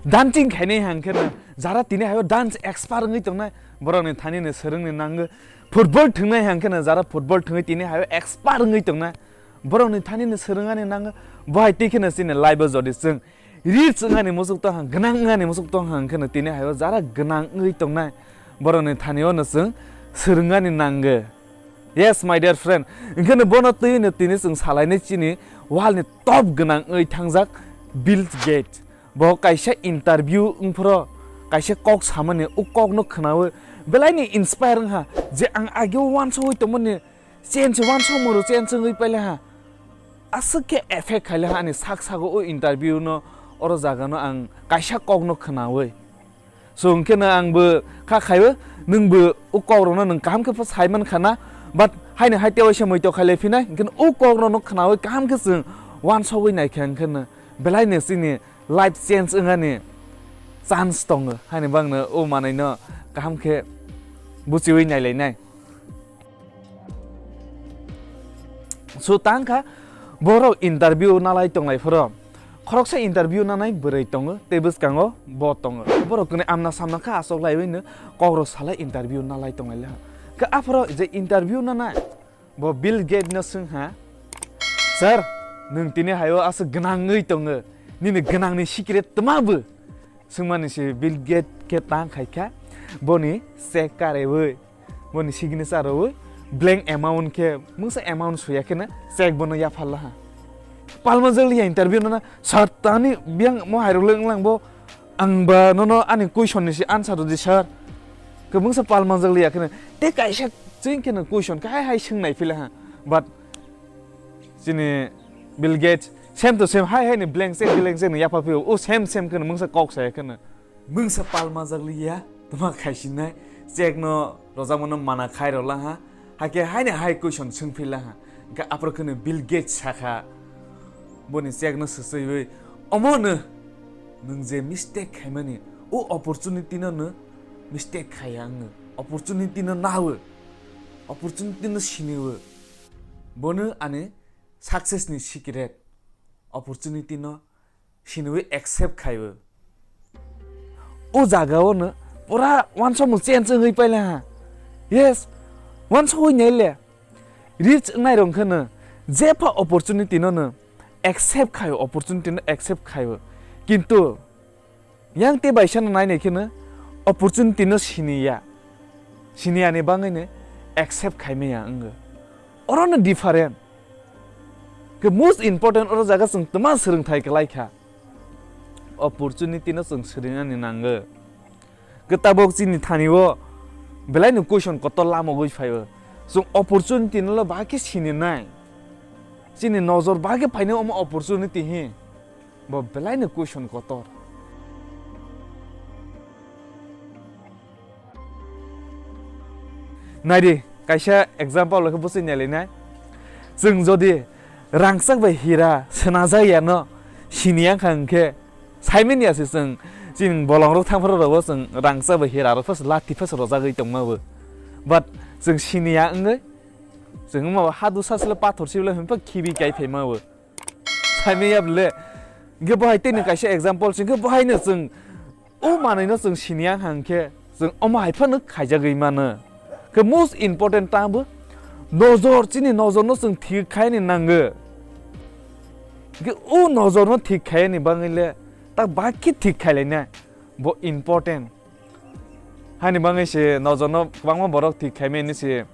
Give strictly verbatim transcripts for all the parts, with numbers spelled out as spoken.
Dancing khainai hang khe no jara tini hayo dance expert wngwi tongnai, borokni thani no swrwngni nango. Football thwngnai hang khe no jara football thwngwi tini hayo expert wngwi tongnai, borokni thani no swrwngani nango. Bo hai twi khe no chini life o jodi chwng rich wngani muchuk tong hang, gwnang wngani muchuk tong hang khe no tini hayo jara gwnang wngwi tongnai, borokni thani o no chwng swrwngani nango. Yes, my dear friend, hwnkhe no bono twi no tini chwng salainai chini world ni top gwnang wngwi thangjak Bill Gates. Bo kaisa interview wngphuru kaisa kok samani, o kokno khwnawi belaini inspire wngha je ang ageo uansugwi tongmani, change uansukmung rw change wngwi pailaiha. Aswk khe effect khailaiha ani sak sago o interview no, oro jaga no ang kaisa kokno khwnawi. So hwnkhe no ang bo kha khaiwi, nwng bo o kokrokno nwng kaham khe pha sai man khana, but haino hai tewaisa muitok khailai phinai, hwnkhe no o kokrokno khwnawi kaham khe chwng uansugwi naikha, hwnkhe no belaino chini life change wngani chance tongo, haini bagno o manwino kaham khe buchiwi nailainai. So tang kha borok interview nalai tonglai phoro, khoroksa interview nanai bwrwi tongo, tei bwskango bo tongo. Borok kwnwi amna samna kha, achuk laiwi no kokrok salai interview nalai tonglai le. Khe aphoro je interview nanai, bo Bill Gates no swng ha, "Sir, nwng tini hayo aswk gwnangwi tongo, nini gwnangni secret twma bo?" Swngmani se Bill Gates khe tang khai kha, boni check karewi, boni signature rwwi, blank amount khe, mungsa amount suya khe no check bono yapharla ha. Palma jali ya interview no na, "Sir, tani biyang mo hairok le wnglang bo, ang ba nono ani question ni se answer rwdi sir." Khe mungsa palma jali ya khe no, tei kaisa chwng khe no question khe hai hai swng nai phila ha. But chini Bill Gates same to same hai hai ni blank check, blank check ni yapha phio, o same same khe no mungsa kok saya khe no. Mungsa palma jali ya, tama khaisinai, check no rojak mano mana khai rok lang ha, hakhe hai ni hai question swng phila ha. Hwnkhe aphuru khe no Bill Gates sakha, boni check no swswiwi, "Omo no nwng je mistake khaimani, o opportunity no no mistake khaiya wngno, opportunity no nawo, opportunity no siniwo." Bono ani success ni secret, opportunity no siniwi accept khaiwi. O jaga o no pura uansukmung change wngwi paila ha. Yes, uansugwi naile. Rich wngnai rok khe no jepha opportunity no no accept khaio, opportunity no accept khaio. Kintu yang tei bai sano nainai khe no opportunity no siniya. Siniya ni bagwi no accept khaimaya wngo. Oro no different. Khe most important oro jaga chwng twma swrwngthai kwlai kha. Opportunity no chwng swrwngna ni nango. Khe tabok chini thani o belai no question kotor lamogwi phaio. Chwng opportunity no lo bahai khe sininai. Chini nojor bahai khe phainai omo opportunity hi. Bo belai no question kotor. Naidi, kaisa example khe bwswi nailainai. Chwng jodi rangchak bai hira swnajak ya no sini yang kha hwnkhe, saimanya se chwng chini bolong rok thangphuru rogo chwng rangchak bai hira rok phas lati phas rojagwi tongma bo. But chwng sini ya wngwi chwng ma hadu sasle pathor sibole hwnpha khibi kai phaima bo. Saimanya bole. Hwnkhe bo hai tei no kaisa example se, hwnkhe bo hai no chwng o manwi no chwng sini yang hang khe chwng omo hai phano khaijagwi mano. Khe most important ta bo nojor, chini nojor no chwng thik khaini nango. Hwnkhe o nojor no thik khaini bagwi le ta baki thik khailaina bo important. Hani bagwi se nojor no kwbangma borok thik khaimani se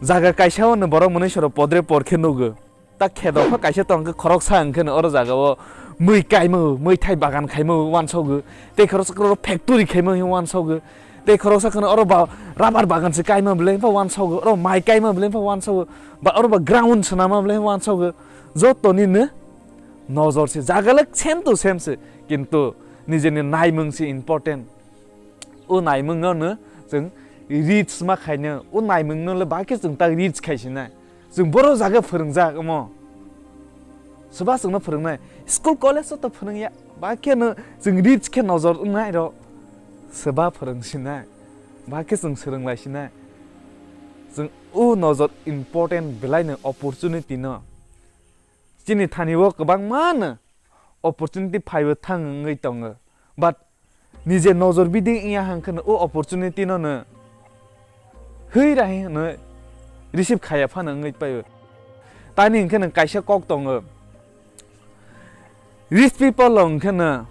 jaga kaisa o no borok mwnwi soro podre por khe nugo. Ta kheto pha kaisa tong khe khoroksa hwnkhe no oro jaga o mui kaima, mui thai bagan khaima uansogo. Tei khoroksa kheno factory khaima uansogo. Tei khoroksa kheno oro ba rubber bagan se kaima bwlai pha uansogo. Oro mai kaima bwlai pha uansogo. Ba oro ba ground swnama bwlai uansogo. Joto ni no nojor se jaga le same to same se. Kintu nijeni naimung se important. O naimung no no chwng rich ma khaino. O naimung no le ba khe chwng ta rich khai sinai. Chwng boro jaga phwrwngjak omo. Soba chwngno phwrwngnai. School college o to phwrwngya. Ba khe no chwng rich khe nojor wngnai rok. Soba phwrwng sinai. Ba khe chwng swrwng lai sinai. Chwng o nojor important belai no opportunity no. Chini thani o kwbangma no opportunity phaiwi thang wngwi tongo. But nije nojor bidi wngya hwnkhe no o opportunity no no hwi rahi hwnwi receive khaya phano wngwi paio. Tani hwnkhe no kaisa kok tongo. Rich people rok hwnkhe no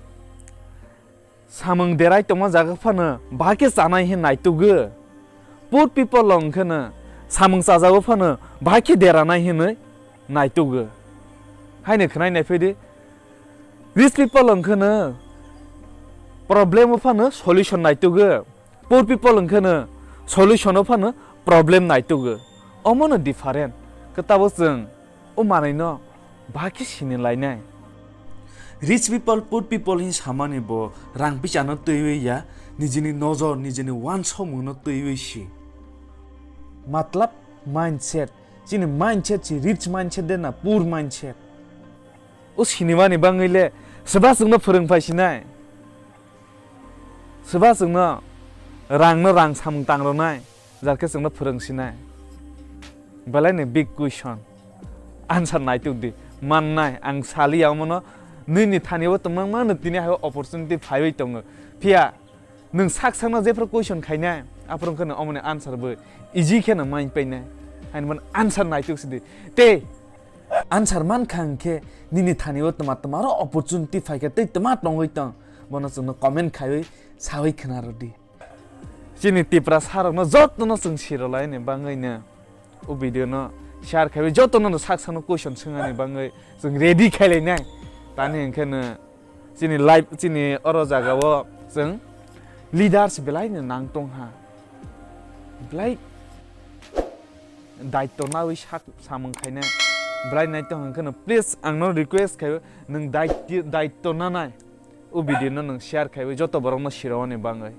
samung derai tongma jaga phano bahai khe chanai hin naitugo. Poor people rok hwnkhe no samung chajago phano bahai khe deranai hinwi naitugo. Haino khwnai nai phai di. Rich people hwnkhe no problem o phano solution naitugo. Poor people hwnkhe no solution o phano problem naitugo. Omo no different. Khe tabuk chwng o manwi no bahai khe sini lainai. Rich people, poor people hin samani bo rang pichano twiwi ya, nijini nojor, nijini wansokmung no twiwi si. Matlab mindset, chini mindset si rich mindset de na poor mindset. O sinimani bangwi le swba chwngno phwrwng phai sinai. Swba chwngno rangno rang samung tang rwnai, jar khe chwngno phwrwng sinai. Belai ni big question. Answer naituk di. Mannai, ang sali ya omono, nini thani o tongmang mano tini hai opportunity phaiwi tongo. Phiya, nwng sak sakno jephru question khainai, aphuru wngkha no omoni answer bo easy khe no mai painai. Haino bono answer naituk sidi. Tei answer man kha hwnkhe nini thani o tma tma ro opportunity phaikha tei tma tongwi tong, bono chwngno comment khaiwi sawi khna rw di. Chini Tipra sarokno jotono chwng sirolaini bangwino o video no share khaiwi jotono no sak sakno question swngani bangwi chwng ready khailainai. Tani hwnkhe no chini life, chini oro jagao chwng leaders belaino nang tongha. Belai daityo nawi sak samung khainai. Belai naitong hwnkhe no please ang no request khaio, nwng daityo, daityo nanai. O video no nwng share khaiwi joto borokno sironi bangwi.